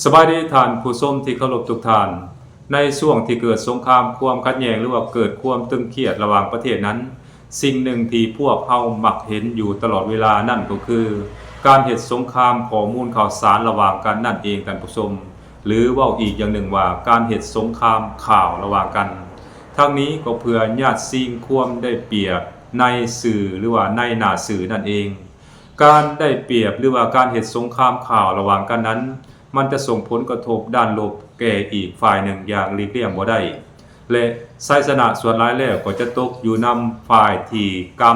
ສະບາຍດີທ່ານຜູ້ຊົມທີ່ເຄົາລົບທຸກທ່ານ. ໃນຊ່ວງທີ່ເກີດສົງຄາມຄວາມຂັດແຍ່ງ ຫຼືວ່າເກີດຄວາມຕຶງຄຽດລະຫວ່າງປະເທດນັ້ນ, ສິ່ງໜຶ່ງທີ່ພວກເຮົາມັກເຫັນຢູ່ຕະຫຼອດເວລານັ້ນກໍຄື ການເຮັດສົງຄາມຂໍ້ມູນຂ່າວສານລະຫວ່າງກັນນັ້ນເອງທ່ານຜູ້ຊົມ ຫຼືເວົ້າອີກຢ່າງໜຶ່ງວ່າ ການເຮັດສົງຄາມຂ່າວລະຫວ່າງກັນ. ທັງນີ້ກໍເພື່ອຍາດຊິງຄວາມໄດ້ປຽບໃນສື່ ຫຼືວ່າໃນໜ້າສື່ນັ້ນເອງ. ການໄດ້ປຽບ ຫຼືວ່າການເຮັດສົງຄາມຂ່າວລະຫວ່າງກັນນັ້ນ ມັນຈະສົ່ງຜົນກະທົບດ້ານລົບແກ່ອີກຝ່າຍໜຶ່ງຢ່າງຫຼີກລ່ຽງບໍ່ໄດ້ ແລະ ໄຊຊະນະສ່ວນຫຼາຍແລ້ວກໍຈະຕົກຢູ່ນຳຝ່າຍທີ່ກຳ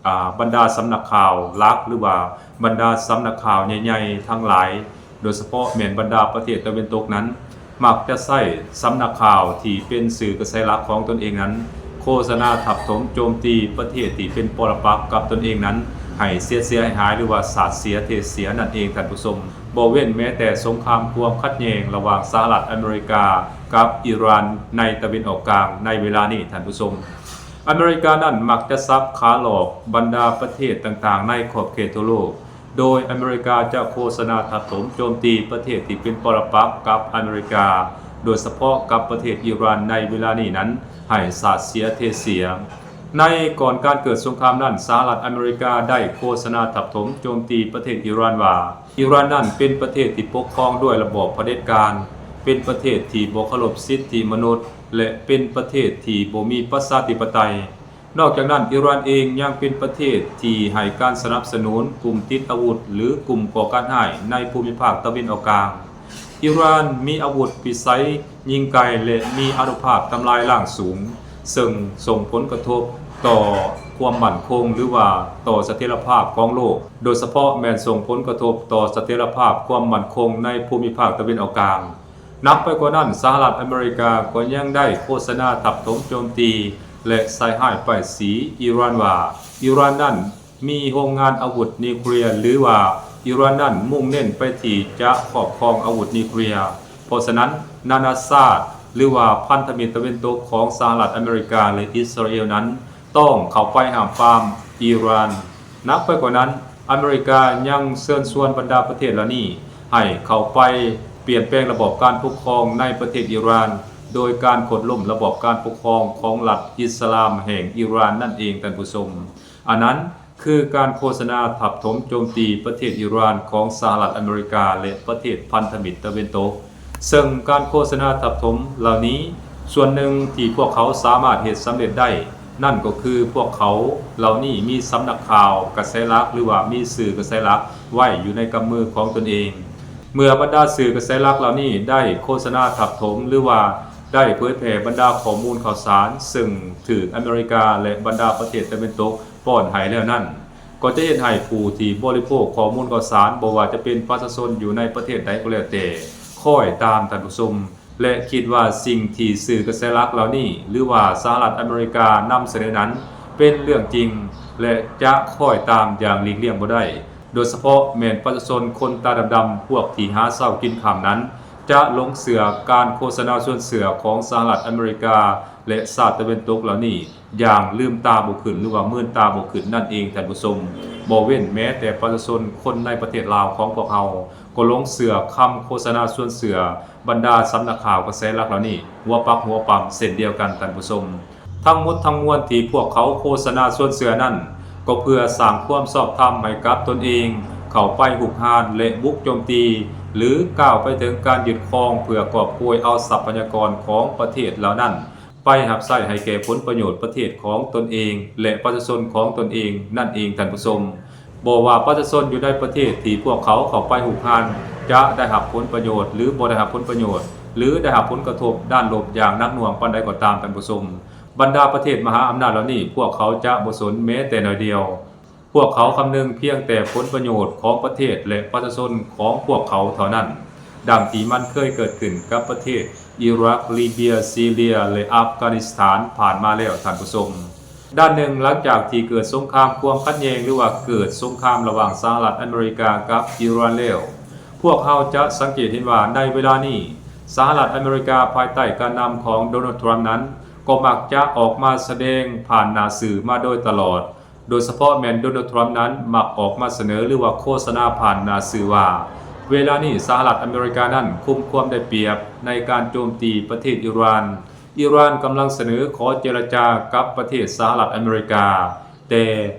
ອາ ບັນດາສຳນັກຂ່າວຫຼັກ ຫຼືວ່າບັນດາສຳນັກຂ່າວໃຫຍ່ໆທັງຫຼາຍ, ໂດຍສະເພາະແມ່ນບັນດາປະເທດຕາເວັນຕົກນັ້ນ ມັກຈະໃຊ້ສຳນັກຂ່າວທີ່ເປັນສື່ກະແສຫຼັກຂອງຕົນເອງນັ້ນ ໂຄສະນາທັບຖົມໂຈມຕີປະເທດທີ່ເປັນປໍລະປັກກັບຕົນເອງນັ້ນ ໃຫ້ເສຍເສຍຫາຍໆ ຫຼືວ່າສາດເສຍເທເສຍນັ້ນເອງທ່ານຜູ້ຊົມ, ບໍ່ເວັ້ນແມ້ແຕ່ສົງຄາມຄວາມຂັດແຍ່ງລະຫວ່າງສະຫະລັດອາເມລິກາກັບອີຣານໃນຕາເວັນອອກກາງໃນເວລານີ້ທ່ານຜູ້ຊົມ. ອາເມລິການັ້ນມັກຈະສັບຂາຫຼອກບັນດາປະເທດຕ່າງໆໃນຂອບເຂດທົ່ວໂລກ, ໂດຍອາເມລິກາຈະໂຄສະນາທັບຖົມໂຈມຕີປະເທດທີ່ເປັນປໍລະປັກກັບອາເມລິກາ, ໂດຍສະເພາະກັບປະເທດອີຣານໃນເວລານີ້ນັ້ນ ໃຫ້ສາດເສຍເທເສຍ. ໃນກ່ອນການເກີດສົງຄາມນັ້ນ, ສະຫະລັດອາເມລິກາໄດ້ໂຄສະນາທັບຖົມໂຈມຕີປະເທດອີຣານວ່າ ອີຣານນັ້ນເປັນປະເທດທີ່ປົກຄອງດ້ວຍລະບອບຜະເດັດການ, ເປັນປະເທດທີ່ບໍ່ເຄົາລົບສິດທິມະນຸດ ແລະ ເປັນປະເທດທີ່ບໍ່ມີປະຊາທິປະໄຕ. ນອກຈາກນັ້ນ, ອີຣານເອງຍັງເປັນປະເທດທີ່ໃຫ້ການສະໜັບສະໜູນກຸ່ມຕິດອາວຸດ ຫຼື ກຸ່ມກໍ່ການຮ້າຍໃນພູມິພາກຕາເວັນອອກກາງ. ອີຣານມີອາວຸດພິໄສຍິງໄກ ແລະ ມີອານຸພາບທຳລາຍລ້າງສູງ, ເຊິ່ງສົ່ງຜົນກະທົບຕໍ່ຄວາມໝັ້ນຄົງ ຫຼືວ່າຕໍ່ສະຖຽນລະພາບຂອງໂລກ, ໂດຍສະເພາະແມ່ນສົ່ງຜົນກະທົບຕໍ່ສະຖຽນລະພາບຄວາມໝັ້ນຄົງໃນພູມິພາກຕາເວັນອອກກາງ. ໜັກໄປກວ່ານັ້ນ, ສະຫະລັດອາເມລິກາກໍຍັງໄດ້ໂຄສະນາທັບຖົມໂຈມຕີ ແລະ ໃສ່ຮ້າຍປ້າຍສີອີຣານວ່າ ອີຣານນັ້ນມີໂຮງງານອາວຸດນິວເຄລຍ ຫຼືວ່າອີຣານນັ້ນມຸ່ງເນັ້ນໄປທີ່ຈະຄອບຄອງອາວຸດນິວເຄລຍ. ເພາະສະນັ້ນ, ນານາຊາດ ຫຼືວ່າພັນທະມິດຕາເວັນຕົກຂອງສະຫະລັດອາເມລິກາ ແລະ ອິດສະຣາເອວນັ້ນ ຕ້ອງເຂົ້າໄປຫ້າມປາມອີຣານ. ໜັກໄປກວ່ານັ້ນ, ອາເມລິກາຍັງເຊີນຊວນບັນດາປະເທດເຫຼົ່ານີ້ໃຫ້ເຂົ້າໄປປ່ຽນແປງລະບອບການປົກຄອງໃນປະເທດອີຣານ ໂດຍການໂຄ່ນລົ້ມລະບອບການປົກຄອງຂອງລັດອິດສະລາມແຫ່ງອີຣານນັ້ນເອງ, ທ່ານຜູ້ຊົມ. ອັນນັ້ນຄືການໂຄສະນາທັບຖົມໂຈມຕີປະເທດອີຣານຂອງສະຫະລັດອາເມລິກາ ແລະ ປະເທດພັນທະມິດຕາເວັນຕົກ. ເຊິ່ງການໂຄສະນາທັບຖົມເຫຼົ່ານີ້, ສ່ວນໜຶ່ງທີ່ພວກເຂົາສາມາດເຮັດສຳເລັດໄດ້ນັ້ນກໍຄື ພວກເຂົາເຫຼົ່ານີ້ມີສຳນັກຂ່າວກະແສຫຼັກ ຫຼືວ່າມີສື່ກະແສຫຼັກໄວ້ຢູ່ໃນກຳມືຂອງຕົນເອງ. ເມື່ອບັນດາສື່ກະແສຫຼັກເຫຼົ່ານີ້ໄດ້ໂຄສະນາທັບຖົມ ຫຼືວ່າໄດ້ເຜີຍແຜ່ບັນດາຂໍ້ມູນຂ່າວສານ ເຊິ່ງຖືກອາເມລິກາ ແລະ ບັນດາປະເທດຕາເວັນຕົກປ້ອນໃຫ້ແລ້ວນັ້ນ, ກໍຈະເຮັດໃຫ້ຜູ້ທີ່ບໍລິໂພກຂໍ້ມູນຂ່າວສານ, ບໍ່ວ່າຈະເປັນປະຊາຊົນຢູ່ໃນປະເທດໃດກໍແລ້ວແຕ່, ຄ້ອຍຕາມ, ທ່ານຜູ້ຊົມ, ແລະ ຄິດວ່າສິ່ງທີ່ສື່ກະແສຫຼັກເຫຼົ່ານີ້ ຫຼືວ່າສະຫະລັດອາເມລິການຳສະເໜີນັ້ນ ເປັນເລື່ອງຈິງ ແລະ ຈະຄ້ອຍຕາມຢ່າງຫຼີກລ່ຽງບໍ່ໄດ້, ໂດຍສະເພາະແມ່ນປະຊາຊົນຄົນຕາດຳໆ ພວກທີ່ຫາເຊົ້າກິນຄ່ຳນັ້ນ ຈະຫຼົງເຊື່ອການໂຄສະນາຊວນເຊື່ອຂອງສະຫະລັດອາເມລິກາ ແລະ ຊາດຕາເວັນຕົກເຫຼົ່ານີ້ ຢ່າງລືມຕາບໍ່ຂຶ້ນ ຫຼືວ່າມືນຕາບໍ່ຂຶ້ນນັ້ນເອງ, ທ່ານຜູ້ຊົມ. ບໍ່ເວັ້ນແມ້ແຕ່ປະຊາຊົນຄົນໃນປະເທດລາວຂອງພວກເຮົາ ກໍຫຼົງເຊື່ອຄຳໂຄສະນາຊວນເຊື່ອບັນດາສຳນັກຂ່າວກະແສຫຼັກເຫຼົ່ານີ້ ຫົວປັກຫົວປຳເຊັ່ນດຽວກັນ, ທ່ານຜູ້ຊົມ. ທັງໝົດທັງມວນທີ່ພວກເຂົາໂຄສະນາຊວນເຊື່ອນັ້ນ ກໍເພື່ອສ້າງຄວາມຊອບທຳໃຫ້ກັບຕົນເອງ, ເຂົ້າໄປຮຸກຮານ ແລະ ບຸກໂຈມຕີ ຫຼື ກ້າວໄປເຖິງການຍຶດຄອງ ເພື່ອກອບໂກຍເອົາຊັບພະຍາກອນຂອງປະເທດເຫຼົ່ານັ້ນ ໄປຮັບໃຊ້ໃຫ້ແກ່ຜົນປະໂຫຍດປະເທດຂອງຕົນເອງ ແລະ ປະຊາຊົນຂອງຕົນເອງນັ້ນເອງ, ທ່ານຜູ້ຊົມ. ບໍ່ວ່າປະຊາຊົນຢູ່ໃນປະເທດທີ່ພວກເຂົາເຂົ້າໄປຮຸກຮານ ຈະໄດ້ຮັບຜົນປະໂຫຍດ ຫຼື ບໍ່ໄດ້ຮັບຜົນປະໂຫຍດ ຫຼື ໄດ້ຮັບຜົນກະທົບດ້ານລົບຢ່າງໜັກໜ່ວງປານໃດກໍຕາມ, ທ່ານຜູ້ຊົມ, ບັນດາປະເທດມະຫາອຳນາດເຫຼົ່ານີ້ ພວກເຂົາຈະບໍ່ສົນແມ້ແຕ່ໜ້ອຍດຽວ. ພວກເຂົາຄຳນຶງພຽງແຕ່ຜົນປະໂຫຍດຂອງປະເທດ ແລະ ປະຊາຊົນຂອງພວກເຂົາເທົ່ານັ້ນ, ດັ່ງທີ່ມັນເຄີຍເກີດຂຶ້ນກັບປະເທດ ອີຣັກ, ລີເບຍ, ຊີເຣຍ ແລະ ອັຟການິສຖານ ຜ່ານມາແລ້ວ, ທ່ານຜູ້ຊົມ. ດ້ານໜຶ່ງ, ຫຼັງຈາກທີ່ເກີດສົງຄາມຄວາມຂັດແຍ່ງ ຫຼືວ່າເກີດສົງຄາມລະຫວ່າງສະຫະລັດອາເມລິກາກັບອີຣານແລ້ວ, ພວກເຮົາຈະສັງເກດເຫັນວ່າໃນເວລານີ້ ສະຫະລັດອາເມລິກາພາຍໃຕ້ການນຳຂອງໂດນັລ ທຣຳນັ້ນ ກໍມັກຈະອອກມາສະແດງຜ່ານໜ້າສື່ມາໂດຍຕະຫຼອດ, ໂດຍສະເພາະແມ່ນໂດນັລ ທຣຳນັ້ນມັກອອກມາສະເໜີ ຫຼືວ່າໂຄສະນາຜ່ານໜ້າສື່ວ່າ ເວລານີ້ສະຫະລັດອາເມລິການັ້ນຄຸມຄວາມໄດ້ປຽບໃນການໂຈມຕີປະເທດອີຣານ. ອີຣານກຳລັງສະເໜີຂໍເຈລະຈາກັບປະເທດສະຫະລັດອາເມລິກາ, ແຕ່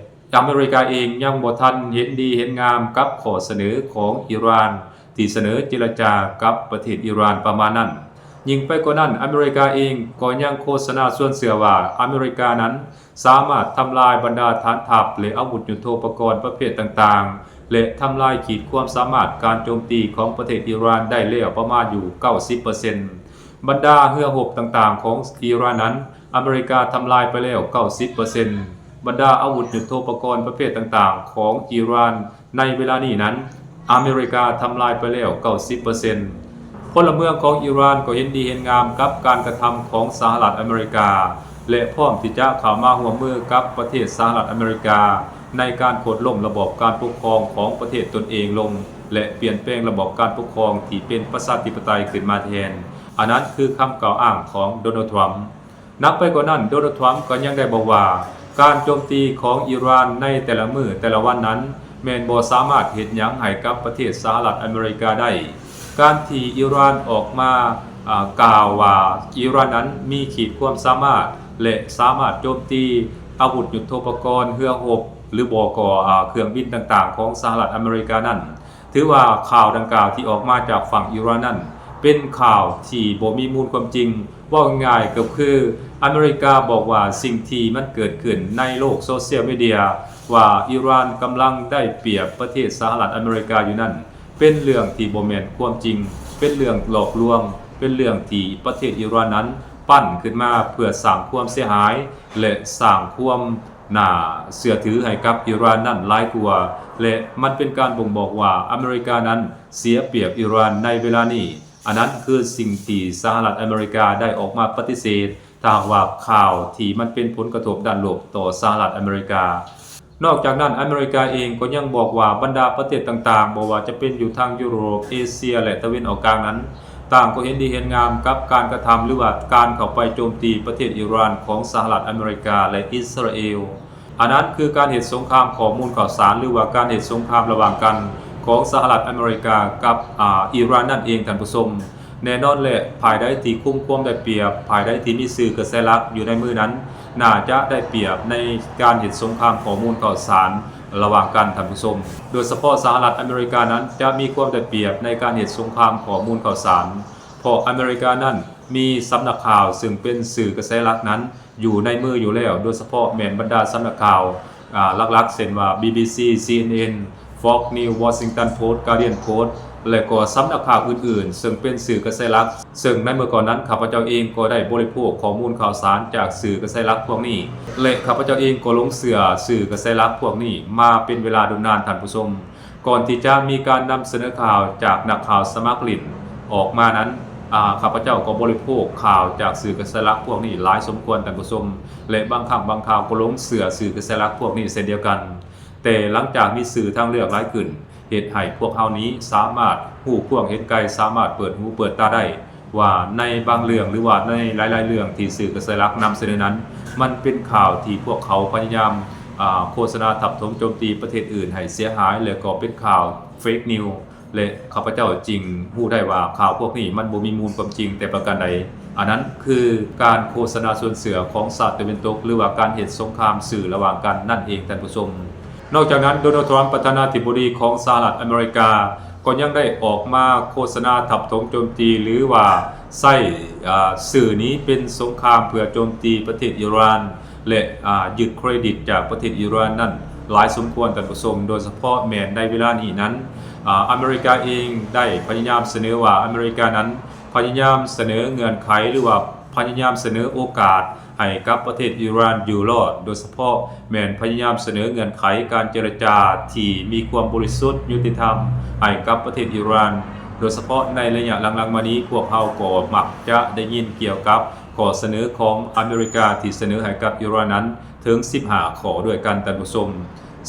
ອາເມລິກາເອງຍັງບໍ່ທັນເຫັນດີເຫັນງາມກັບຂໍ້ສະເໜີຂອງອີຣານ ທີ່ສະເໜີເຈລະຈາກັບປະເທດອີຣານປະມານນັ້ນ. ຍິ່ງໄປກວ່ານັ້ນ, ອາເມລິກາເອງກໍຍັງໂຄສະນາຊວນເຊື່ອວ່າ ອາເມລິການັ້ນ ສາມາດທຳລາຍບັນດາຖານທັບ ແລະ ອາວຸດຍຸດໂທປະກອນປະເພດຕ່າງໆ ແລະ ທຳລາຍຂີດຄວາມສາມາດການໂຈມຕີຂອງປະເທດອີຣານໄດ້ແລ້ວປະມານຢູ່ເກົ້າສິບເປີເຊັນ. ບັນດາເຮືອຮົບຕ່າງໆຂອງອີຣານນັ້ນ ອາເມລິກາທຳລາຍໄປແລ້ວເກົ້າສິບເປີເຊັນ. ບັນດາອາວຸດຍຸດໂທປະກອນປະເພດຕ່າງໆຂອງອີຣານ ໃນເວລານີ້ນັ້ນ ອາເມລິກາທຳລາຍໄປແລ້ວເກົ້າສິບເປີເຊັນ. ພົນລະເມືອງຂອງອີຣານກໍເຫັນດີເຫັນງາມກັບການກະທຳຂອງສະຫະລັດອາເມລິກາ ແລະ ພ້ອມທີ່ຈະເຂົ້າມາຮ່ວມມືກັບປະເທດສະຫະລັດອາເມລິກາ ໃນການໂຄ່ນລົ້ມລະບອບການປົກຄອງຂອງປະເທດຕົນເອງລົງ ແລະ ປ່ຽນແປງລະບອບການປົກຄອງທີ່ເປັນປະຊາທິປະໄຕຂຶ້ນມາແທນ. ອັນນັ້ນຄືຄຳກ່າວອ້າງຂອງໂດນັລ ທຣຳ. ໜັກໄປກວ່ານັ້ນ, ໂດນັລ ທຣຳກໍຍັງໄດ້ບອກວ່າ ການໂຈມຕີຂອງອີຣານໃນແຕ່ລະມື້ແຕ່ລະວັນນັ້ນ ແມ່ນບໍ່ສາມາດເຮັດຫຍັງໃຫ້ກັບປະເທດສະຫະລັດອາເມລິກາໄດ້. ການທີ່ອີຣານອອກມາ ອາ ກ່າວວ່າ ອີຣານນັ້ນມີຂີດຄວາມສາມາດ ແລະ ສາມາດໂຈມຕີອາວຸດຍຸດໂທປະກອນເຮືອຮົບ ຫຼືບໍ່ກໍ ອາ ເຄື່ອງບິນຕ່າງໆຂອງສະຫະລັດອາເມລິການັ້ນ ຖືວ່າຂ່າວດັ່ງກ່າວທີ່ອອກມາຈາກຝັ່ງອີຣານນັ້ນ ເປັນຂ່າວທີ່ບໍ່ມີມູນຄວາມຈິງ. ເວົ້າງ່າຍໆກໍຄື ອາເມລິກາບອກວ່າສິ່ງທີ່ມັນເກີດຂຶ້ນໃນໂລກໂຊຊຽວມີເດຍ ວ່າອີຣານກຳລັງໄດ້ປຽບປະເທດສະຫະລັດອາເມລິກາຢູ່ນັ້ນ ເປັນເລື່ອງທີ່ບໍ່ແມ່ນຄວາມຈິງ, ເປັນເລື່ອງຫຼອກລວງ, ເປັນເລື່ອງທີ່ປະເທດອີຣານນັ້ນປັ້ນຂຶ້ນມາເພື່ອສ້າງຄວາມເສຍຫາຍ ແລະ ສ້າງຄວາມໜ້າເຊື່ອຖືໃຫ້ກັບອີຣານນັ້ນຫຼາຍກວ່າ ແລະ ມັນເປັນການບົ່ງບອກວ່າອາເມລິການັ້ນເສຍປຽບອີຣານໃນເວລານີ້. ອັນນັ້ນຄືສິ່ງທີ່ສະຫະລັດອາເມລິກາໄດ້ອອກມາປະຕິເສດ ຖ້າຫາກວ່າຂ່າວທີ່ມັນເປັນຜົນກະທົບດ້ານລົບຕໍ່ສະຫະລັດອາເມລິກາ. ນອກຈາກນັ້ນ, ອາເມລິກາເອງກໍຍັງບອກວ່າບັນດາປະເທດຕ່າງໆ, ບໍ່ວ່າຈະເປັນຢູ່ທາງຢູໂຣບ, ເອເຊຍ ແລະ ຕາເວັນອອກກາງນັ້ນ, ຕ່າງກໍເຫັນດີເຫັນງາມກັບການກະທຳ ຫຼືວ່າການເຂົ້າໄປໂຈມຕີປະເທດອີຣານຂອງສະຫະລັດອາເມລິກາ ແລະ ອິດສະຣາເອລ. ອັນນັ້ນຄືການເຮັດສົງຄາມຂໍ້ມູນຂ່າວສານ ຫຼືວ່າການເຮັດສົງຄາມລະຫວ່າງກັນຂອງສະຫະລັດອາເມລິກາກັບ ອາ ອີຣານນັ້ນເອງ, ທ່ານຜູ້ຊົມ. ແນ່ນອນແຫຼະ, ຝ່າຍໃດທີ່ຄຸມຄວາມໄດ້ປຽບ, ຝ່າຍໃດທີ່ມີສື່ກະແສຫຼັກຢູ່ໃນມືນັ້ນ, ໜ້າຈະໄດ້ປຽບໃນການເຮັດສົງຄາມຂໍ້ມູນຂ່າວສານລະຫວ່າງກັນ, ທ່ານຜູ້ຊົມ. ໂດຍສະເພາະສະຫະລັດອາເມລິການັ້ນຈະມີຄວາມໄດ້ປຽບໃນການເຮັດສົງຄາມຂໍ້ມູນຂ່າວສານ, ເພາະອາເມລິການັ້ນມີສຳນັກຂ່າວເຊິ່ງເປັນສື່ກະແສຫຼັກນັ້ນ ຢູ່ໃນມືຢູ່ແລ້ວ, ໂດຍສະເພາະແມ່ນບັນດາສຳນັກຂ່າວ ອາ ຫຼັກໆ ເຊັ່ນວ່າ ບີບີຊີ, ຊີເອັນເອັນ, ຟອກນິວ, ວໍຊິງຕັນໂພສ, ກາດຽນໂພສ ແລະ ກໍສຳນັກຂ່າວອື່ນໆ ເຊິ່ງເປັນສື່ກະແສຫຼັກ, ເຊິ່ງໃນເມື່ອກ່ອນນັ້ນ ຂ້າພະເຈົ້າເອງກໍໄດ້ບໍລິໂພກຂໍ້ມູນຂ່າວສານຈາກສື່ກະແສຫຼັກພວກນີ້ ແລະ ຂ້າພະເຈົ້າເອງກໍຫຼົງເຊື່ອສື່ກະແສຫຼັກພວກນີ້ມາເປັນເວລາດົນນານ, ທ່ານຜູ້ຊົມ. ກ່ອນທີ່ຈະມີການນຳສະເໜີຂ່າວຈາກນັກຂ່າວສະໝັກຫຼິ້ນອອກມານັ້ນ, ອາ, ຂ້າພະເຈົ້າກໍບໍລິໂພກຂ່າວຈາກສື່ກະແສຫຼັກພວກນີ້ຫຼາຍສົມຄວນ, ທ່ານຜູ້ຊົມ, ແລະ ບາງຄັ້ງບາງຄາວກໍຫຼົງເຊື່ອສື່ກະແສຫຼັກພວກນີ້ເຊັ່ນດຽວກັນ. ແຕ່ຫຼັງຈາກມີສື່ທາງເລືອກຫຼາຍຂຶ້ນ, ເຮັດໃຫ້ພວກເຮົານີ້ສາມາດຮູ້ກວ້າງເຫັນໄກ, ສາມາດເປີດຫູເປີດຕາໄດ້ ວ່າໃນບາງເລື່ອງ ຫຼືວ່າໃນຫຼາຍໆເລື່ອງທີ່ສື່ກະແສຫຼັກນຳສະເໜີນັ້ນ, ມັນເປັນຂ່າວທີ່ພວກເຂົາພະຍາຍາມ, ອາ, ໂຄສະນາທັບຖົມໂຈມຕີປະເທດອື່ນໃຫ້ເສຍຫາຍ ແລະ ກໍເປັນຂ່າວເຟກນິວ ແລະ ຂ້າພະເຈົ້າຈຶ່ງຮູ້ໄດ້ວ່າຂ່າວພວກນີ້ມັນບໍ່ມີມູນຄວາມຈິງແຕ່ປະການໃດ. ອັນນັ້ນຄືການໂຄສະນາຊວນເຊື່ອຂອງຊາດຕາເວັນຕົກ ຫຼືວ່າການເຮັດສົງຄາມສື່ລະຫວ່າງກັນນັ້ນເອງ, ທ່ານຜູ້ຊົມ. ນອກຈາກນັ້ນ, ໂດນັລ ທຣຳ ປະທານາທິບໍດີຂອງສະຫະລັດອາເມລິກາ ກໍຍັງໄດ້ອອກມາໂຄສະນາທັບຖົມໂຈມຕີ ຫຼືວ່າໃຊ້, ອາ, ຊື່ນີ້ເປັນສົງຄາມເພື່ອໂຈມຕີປະເທດອີຣານ ແລະ ອາ, ຍຶດເຄຣດິດຈາກປະເທດອີຣານນັ້ນຫຼາຍສົມຄວນ, ທ່ານຜູ້ຊົມ, ໂດຍສະເພາະແມ່ນໃນເວລານີ້ນັ້ນ, ອາ, ອາເມລິກາເອງໄດ້ພະຍາຍາມສະເໜີວ່າ ອາເມລິການັ້ນພະຍາຍາມສະເໜີເງື່ອນໄຂ ຫຼືວ່າພະຍາຍາມສະເໜີໂອກາດ ໃຫ້ກັບປະເທດອີຣານຢູ່ລອດ, ໂດຍສະເພາະແມ່ນພະຍາຍາມສະເໜີເງື່ອນໄຂການເຈລະຈາທີ່ມີຄວາມບໍລິສຸດ, ຍຸຕິທຳໃຫ້ກັບປະເທດອີຣານ. ໂດຍສະເພາະໃນໄລຍະຫຼັງໆມານີ້, ພວກເຮົາກໍມັກຈະໄດ້ຍິນກ່ຽວກັບຂໍ້ສະເໜີຂອງອາເມລິກາທີ່ສະເໜີໃຫ້ກັບອີຣານນັ້ນເຖິງສິບຫ້າຂໍ້ດ້ວຍກັນ, ທ່ານຜູ້ຊົມ.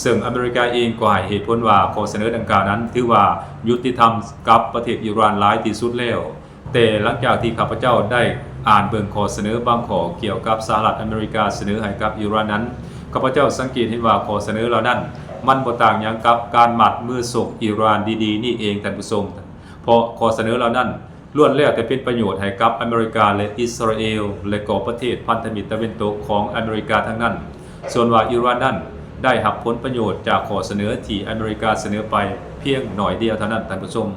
ເຊິ່ງອາເມລິກາເອງກໍໃຫ້ເຫດຜົນວ່າຂໍ້ສະເໜີດັ່ງກ່າວນັ້ນຖືວ່າຍຸຕິທຳກັບປະເທດອີຣານຫຼາຍທີ່ສຸດແລ້ວ. ແຕ່ຫຼັງຈາກທີ່ຂ້າພະເຈົ້າໄດ້ອ່ານເບິ່ງຂໍ້ສະເໜີບາງຂໍ້ກ່ຽວກັບສະຫະລັດອາເມລິກາສະເໜີໃຫ້ກັບອີຣານນັ້ນ, ຂ້າພະເຈົ້າສັງເກດເຫັນວ່າຂໍ້ສະເໜີເຫຼົ່ານັ້ນ ມັນບໍ່ຕ່າງຫຍັງກັບການມັດມືຊົກອີຣານດີໆນີ້ເອງທ່ານຜູ້ຊົມ, ເພາະຂໍ້ສະເໜີເຫຼົ່ານັ້ນລ້ວນແລ້ວແຕ່ເປັນປະໂຫຍດໃຫ້ກັບອາເມລິກາ ແລະ ອິດສະຣາເອລ ແລະ ກໍປະເທດພັນທະມິດຕາເວັນຕົກຂອງອາເມລິກາທັງນັ້ນ. ສ່ວນວ່າອີຣານນັ້ນໄດ້ຮັບຜົນປະໂຫຍດຈາກຂໍ້ສະເໜີທີ່ອາເມລິກາສະເໜີໄປພຽງໜ້ອຍດຽວເທົ່ານັ້ນທ່ານຜູ້ຊົມ.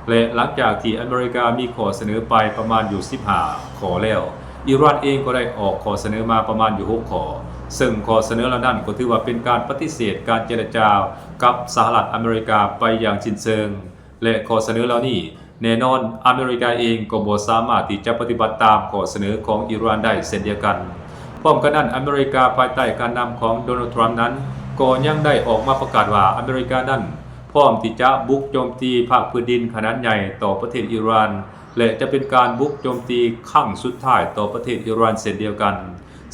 ແລະ ຫຼັງຈາກທີ່ອາເມລິກາມີຂໍ້ສະເໜີໄປປະມານຢູ່ສິບຫ້າຂໍ້ແລ້ວ, ອີຣານເອງກໍໄດ້ອອກຂໍ້ສະເໜີມາປະມານຢູ່ຫົກຂໍ້, ເຊິ່ງຂໍ້ສະເໜີເຫຼົ່ານັ້ນກໍຖືວ່າເປັນການປະຕິເສດການເຈລະຈາກັບສະຫະລັດອາເມລິກາໄປຢ່າງສິ້ນເຊີງ. ແລະ ຂໍ້ສະເໜີເຫຼົ່ານີ້ ແນ່ນອນອາເມລິກາເອງກໍບໍ່ສາມາດທີ່ຈະປະຕິບັດຕາມຂໍ້ສະເໜີຂອງອີຣານໄດ້ເຊັ່ນດຽວກັນ. ພ້ອມກັນນັ້ນ, ອາເມລິກາພາຍໃຕ້ການນຳຂອງໂດນັລ ທຣຳນັ້ນ ກໍຍັງໄດ້ອອກມາປະກາດວ່າ ອາເມລິການັ້ນ ພ້ອມທີ່ຈະບຸກໂຈມຕີພາກພື້ນດິນຂະໜາດໃຫຍ່ຕໍ່ປະເທດອີຣານ ແລະ ຈະເປັນການບຸກໂຈມຕີຄັ້ງສຸດທ້າຍຕໍ່ປະເທດອີຣານເຊັ່ນດຽວກັນ.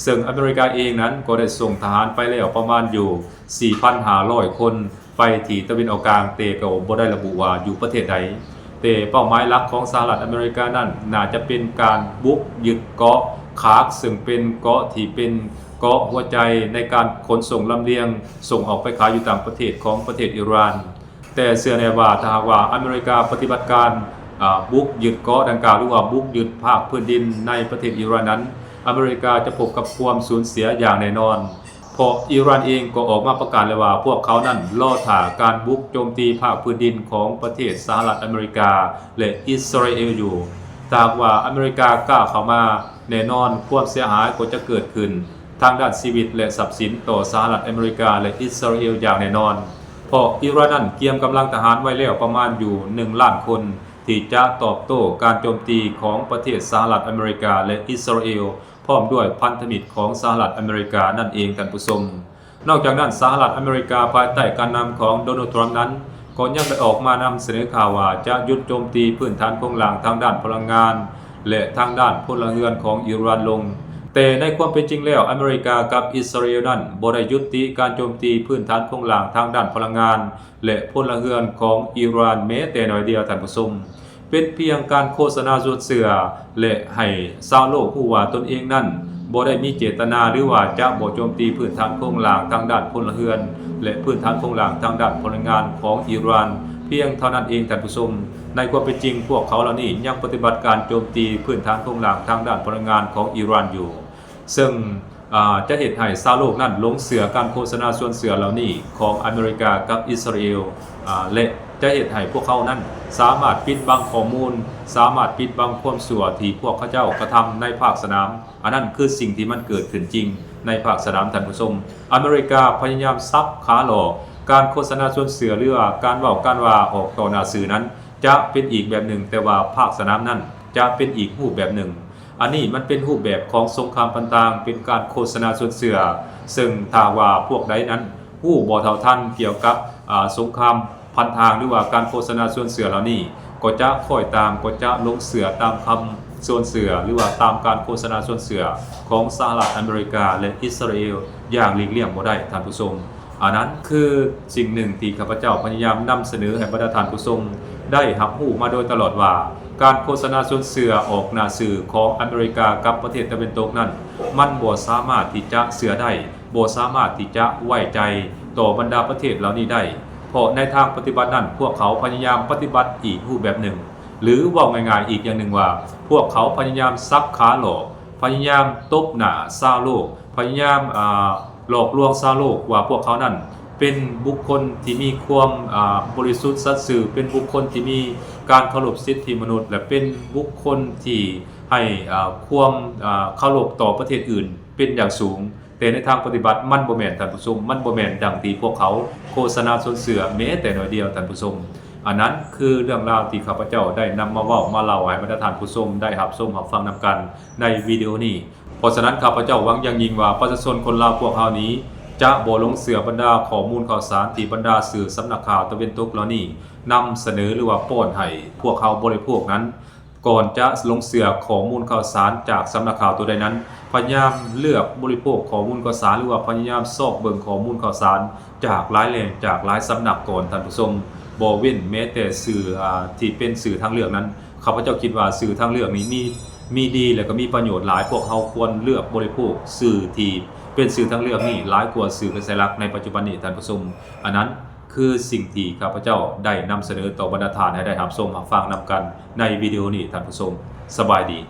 ເຊິ່ງອາເມລິກາເອງນັ້ນກໍໄດ້ສົ່ງທະຫານໄປແລ້ວປະມານຢູ່ສີ່ພັນຫ້າຮ້ອຍຄົນໄປທີ່ຕາເວັນອອກກາງ, ແຕ່ກໍບໍ່ໄດ້ລະບຸວ່າຢູ່ປະເທດໃດ. ແຕ່ເປົ້າໝາຍຫຼັກຂອງສະຫະລັດອາເມລິການັ້ນ ໜ້າຈະເປັນການບຸກຍຶດເກາະຄາກ, ເຊິ່ງເປັນເກາະທີ່ເປັນເກາະຫົວໃຈໃນການຂົນສົ່ງລຳລຽງ ສົ່ງອອກໄປຂາຍຢູ່ຕ່າງປະເທດຂອງປະເທດອີຣານ. ແຕ່ເຊື່ອແນ່ວ່າ ຖ້າຫາກວ່າອາເມລິກາປະຕິບັດການ ອາ ບຸກຍຶດເກາະດັ່ງກ່າວ ຫຼືວ່າບຸກຍຶດພາກພື້ນດິນໃນປະເທດອີຣານນັ້ນ, ອາເມລິກາຈະພົບກັບຄວາມສູນເສຍຢ່າງແນ່ນອນ. ເພາະອີຣານເອງກໍອອກມາປະກາດແລ້ວວ່າ ພວກເຂົານັ້ນລໍຖ້າການບຸກໂຈມຕີພາກພື້ນດິນຂອງປະເທດສະຫະລັດອາເມລິກາ ແລະ ອິດສະຣາເອລຢູ່. ຖ້າຫາກວ່າອາເມລິກາກ້າເຂົ້າມາ, ແນ່ນອນຄວາມເສຍຫາຍກໍຈະເກີດຂຶ້ນ ທາງດ້ານຊີວິດ ແລະ ຊັບສິນຕໍ່ສະຫະລັດອາເມລິກາ ແລະ ອິດສະຣາເອລຢ່າງແນ່ນອນ, ເພາະອີຣານນັ້ນກຽມກຳລັງທະຫານໄວ້ແລ້ວປະມານຢູ່ໜຶ່ງລ້ານຄົນ ທີ່ຈະຕອບໂຕ້ການໂຈມຕີຂອງປະເທດສະຫະລັດອາເມລິກາ ແລະ ອິດສະຣາເອລ ພ້ອມດ້ວຍພັນທະມິດຂອງສະຫະລັດອາເມລິການັ້ນເອງ, ທ່ານຜູ້ຊົມ. ນອກຈາກນັ້ນ, ສະຫະລັດອາເມລິກາພາຍໃຕ້ການນຳຂອງໂດນັລ ທຣຳນັ້ນ ກໍຍັງໄດ້ອອກມານຳສະເໜີຂ່າວວ່າ ຈະຢຸດໂຈມຕີພື້ນຖານໂຄງລ່າງທາງດ້ານພະລັງງານ ແລະ ທາງດ້ານພົນລະເຮືອນຂອງອີຣານລົງ. ແຕ່ໃນຄວາມເປັນຈິງແລ້ວ, ອາເມລິກາກັບອິດສະຣາເອລນັ້ນບໍ່ໄດ້ຢຸດຕິການໂຈມຕີພື້ນຖານໂຄງລ່າງທາງດ້ານພະລັງງານ ແລະ ພົນລະເຮືອນຂອງອີຣານແມ້ແຕ່ໜ້ອຍດຽວ, ທ່ານຜູ້ຊົມ. ເປັນພຽງການໂຄສະນາຊວນເຊື່ອ ແລະ ໃຫ້ຊາວໂລກຮູ້ວ່າຕົນເອງນັ້ນບໍ່ໄດ້ມີເຈດຕະນາ ຫຼືວ່າຈະບໍ່ໂຈມຕີພື້ນຖານໂຄງລ່າງທາງດ້ານພົນລະເຮືອນ ແລະ ພື້ນຖານໂຄງລ່າງທາງດ້ານພະລັງງານຂອງອີຣານພຽງເທົ່ານັ້ນເອງ, ທ່ານຜູ້ຊົມ. ໃນຄວາມເປັນຈິງ, ພວກເຂົາເຫຼົ່ານີ້ຍັງປະຕິບັດການໂຈມຕີພື້ນຖານໂຄງລ່າງທາງດ້ານພະລັງງານຂອງອີຣານຢູ່, ເຊິ່ງ ອາ ຈະເຮັດໃຫ້ຊາວໂລກນັ້ນຫຼົງເຊື່ອການໂຄສະນາຊວນເຊື່ອເຫຼົ່ານີ້ຂອງອາເມລິກາກັບອິດສະຣາເອລ, ອາ ແລະ ຈະເຮັດໃຫ້ພວກເຂົານັ້ນສາມາດປິດບັງຂໍ້ມູນ, ສາມາດປິດບັງຄວາມຊົ່ວທີ່ພວກເຂົາເຈົ້າກະທຳໃນພາກສະໜາມ. ອັນນັ້ນຄືສິ່ງທີ່ມັນເກີດຂຶ້ນຈິງໃນພາກສະໜາມ, ທ່ານຜູ້ຊົມ. ອາເມລິກາພະຍາຍາມສັບຂາຫຼອກ, ການໂຄສະນາຊວນເຊື່ອ ຫຼືວ່າການເວົ້າການວ່າອອກຕໍ່ໜ້າສື່ນັ້ນຈະເປັນອີກແບບໜຶ່ງ, ແຕ່ວ່າພາກສະໜາມນັ້ນຈະເປັນອີກຮູບແບບໜຶ່ງ. ອັນນີ້ມັນເປັນຮູບແບບຂອງສົງຄາມພັນທາງ, ເປັນການໂຄສະນາຊວນເຊື່ອ, ເຊິ່ງຖ້າວ່າພວກໃດນັ້ນຮູ້ບໍ່ເທົ່າທັນກ່ຽວກັບ ອາ ສົງຄາມພັນທາງ ຫຼືວ່າການໂຄສະນາຊວນເຊື່ອເຫຼົ່ານີ້, ກໍຈະຄ້ອຍຕາມ, ກໍຈະຫຼົງເຊື່ອຕາມຄຳຊວນເຊື່ອ ຫຼືວ່າຕາມການໂຄສະນາຊວນເຊື່ອຂອງສະຫະລັດອາເມລິກາ ແລະ ອິດສະຣາເອລຢ່າງຫຼີກລ່ຽງບໍ່ໄດ້, ທ່ານຜູ້ຊົມ. ອັນນັ້ນຄືສິ່ງໜຶ່ງທີ່ຂ້າພະເຈົ້າພະຍາຍາມນຳສະເໜີໃຫ້ບັນດາທ່ານຜູ້ຊົມໄດ້ຮັບຮູ້ມາໂດຍຕະຫຼອດວ່າ ການໂຄສະນາຊວນເຊື່ອອອກໜ້າສື່ຂອງອາເມລິກາກັບປະເທດຕາເວັນຕົກນັ້ນ ມັນບໍ່ສາມາດທີ່ຈະເຊື່ອໄດ້, ບໍ່ສາມາດທີ່ຈະໄວ້ໃຈຕໍ່ບັນດາປະເທດເຫຼົ່ານີ້ໄດ້, ເພາະໃນທາງປະຕິບັດນັ້ນ ພວກເຂົາພະຍາຍາມປະຕິບັດອີກຮູບແບບໜຶ່ງ, ຫຼື ເວົ້າງ່າຍໆອີກຢ່າງໜຶ່ງວ່າ ພວກເຂົາພະຍາຍາມສັບຂາຫຼອກ, ພະຍາຍາມຕົບໜ້າຊາວໂລກ, ພະຍາຍາມ ອາ ຫຼອກລວງຊາວໂລກວ່າພວກເຂົານັ້ນເປັນບຸກຄົນທີ່ມີຄວາມ ອາ ບໍລິສຸດສັດຊື່, ເປັນບຸກຄົນທີ່ມີການເຄົາລົບສິດທິມະນຸດ ແລະ ເປັນບຸກຄົນທີ່ໃຫ້ ອາ ຄວາມ ອາ ເຄົາລົບຕໍ່ປະເທດອື່ນເປັນຢ່າງສູງ. ແຕ່ໃນທາງປະຕິບັດມັນບໍ່ແມ່ນ, ທ່ານຜູ້ຊົມ, ມັນບໍ່ແມ່ນດັ່ງທີ່ພວກເຂົາໂຄສະນາຊວນເຊື່ອແມ້ແຕ່ໜ້ອຍດຽວ, ທ່ານຜູ້ຊົມ. ອັນນັ້ນຄືເລື່ອງລາວທີ່ຂ້າພະເຈົ້າໄດ້ນຳມາເວົ້າມາເລົ່າໃຫ້ບັນດາທ່ານຜູ້ຊົມໄດ້ຮັບຊົມຮັບຟັງນຳກັນໃນວິດີໂອນີ້. ເພາະສະນັ້ນ ຂ້າພະເຈົ້າຫວັງຢ່າງຍິ່ງວ່າປະຊາຊົນຄົນລາວພວກເຮົານີ້ຈະບໍ່ຫຼົງເຊື່ອບັນດາຂໍ້ມູນຂ່າວສານທີ່ບັນດາສື່ສຳນັກຂ່າວຕາເວັນຕົກເຫຼົ່ານີ້ນຳສະເໜີ ຫຼືວ່າປ້ອນໃຫ້ພວກເຮົາບໍລິໂພກນັ້ນ. ກ່ອນຈະຫຼົງເຊື່ອຂໍ້ມູນຂ່າວສານຈາກສຳນັກຂ່າວຕົວໃດນັ້ນ, ພະຍາຍາມເລືອກບໍລິໂພກຂໍ້ມູນຂ່າວສານ ຫຼືວ່າພະຍາຍາມຊອກເບິ່ງຂໍ້ມູນຂ່າວສານຈາກຫຼາຍແຫຼ່ງ, ຈາກຫຼາຍສຳນັກກ່ອນ, ທ່ານຜູ້ຊົມ. ບໍ່ເວັ້ນແມ້ແຕ່ສື່ ອາ ທີ່ເປັນສື່ທາງເລືອກນັ້ນ. ຂ້າພະເຈົ້າຄິດວ່າສື່ທາງເລືອກນີ້ມີ ມີດີ ແລະ ກໍມີປະໂຫຍດຫຼາຍ. ພວກເຮົາຄວນເລືອກບໍລິໂພກສື່ທີ່ ເປັນສື່ທາງເລືອກນີ້ຫຼາຍກວ່າສື່ກະແສຫຼັກໃນປັດຈຸບັນນີ້ທ່ານຜູ້ຊົມ. ອັນນັ້ນຄືສິ່ງທີ່ຂ້າພະເຈົ້າໄດ້ນຳສະເໜີຕໍ່ບັນດາທ່ານໃຫ້ໄດ້ຮັບຊົມຮັບຟັງນຳກັນໃນວິດີໂອນີ້ທ່ານຜູ້ຊົມ. ສະບາຍດີ.